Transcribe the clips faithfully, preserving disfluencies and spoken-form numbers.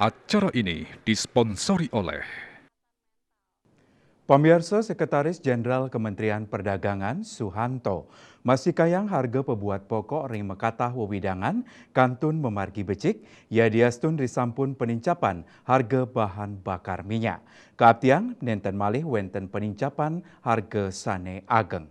Acara ini disponsori oleh Pamiarsa, Sekretaris Jenderal Kementerian Perdagangan, Suhanto, mastikayang harga pabuat pokok ring makatah wewidangan kantun mamargi becik, yadiastun risampun panincapan harga bahan bakar minyak. Kaaptiang, nenten malih wenten panincapan harga sane ageng.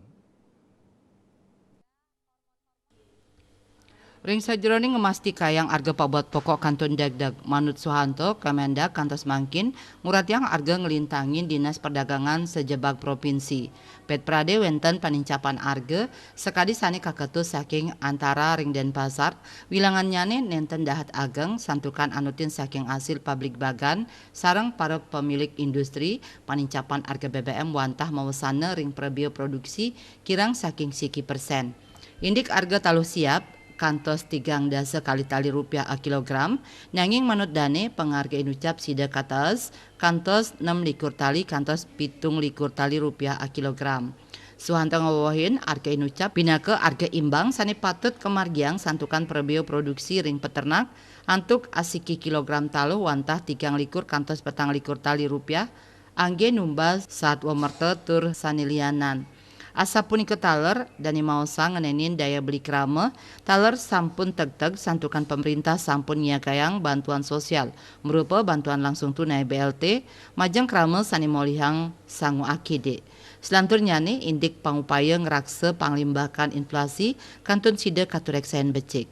Ring sajeroning ngamastikayang arga pabuat pokok kantun degdeg, manut Suhanto, Kemendag kantos mangkin nguratiang arga nglintangin Dinas Perdagangan sajebag propinsi. Ped prade wenten panincapan arga sakadi sane kaketus saking antara ring Denpasar, wilangannyane nenten dahat ageng santukan anutin saking asil pabligbagan sareng para pamilik industri, panincapan arga B B M wantah mawesana ring prabea produksi kirang saking siki persen. Indik arga taluh siap kantos tigang dasa kalih tali rupiah akilogram, nanging manut dane pangarga inucap sida kataas kantos nem likur tali kantos pitung likur tali rupiah akilogram. Suhanto ngawewehin arga inucap pinaka arga imbang sane patut kamargiang santukan prabea produksi ring peternak antuk asiki kilogram taluh wantah tigang likur kantos petang likur tali rupiah, angge numbas satwa merta tur sane lianan. Asapunika taler, dane maosang ngenenin daya beli krama, taler sampun tegteg santukan pamrintah sampun nyiagayang bantuan sosial, marupa bantuan langsung tunai B L T, majeng krama sane molihang sangu akidik. Selanturnyane indik pangupaya ngraksa panglimbakan inflasi kantun sida katureksain becik.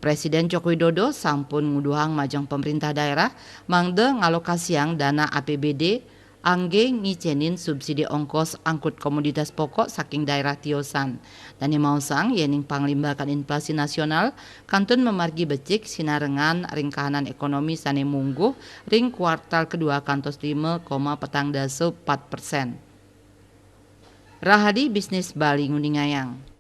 Presiden Joko Widodo sampun nguduhang majeng pamrintah daerah mangda ngalokasiang dana A P B D angge ngicenin subsidi ongkos angkut komoditas pokok saking daerah tiosan. Dane maosang yening panglimbakan inflasi nasional kantun mamargi becik sinarengan ring kahanan ekonomi sane mungguh ring kuartal kedua kantos lima koma petang dasa empat persen. Rahadi Bisnis Bali nguningayang.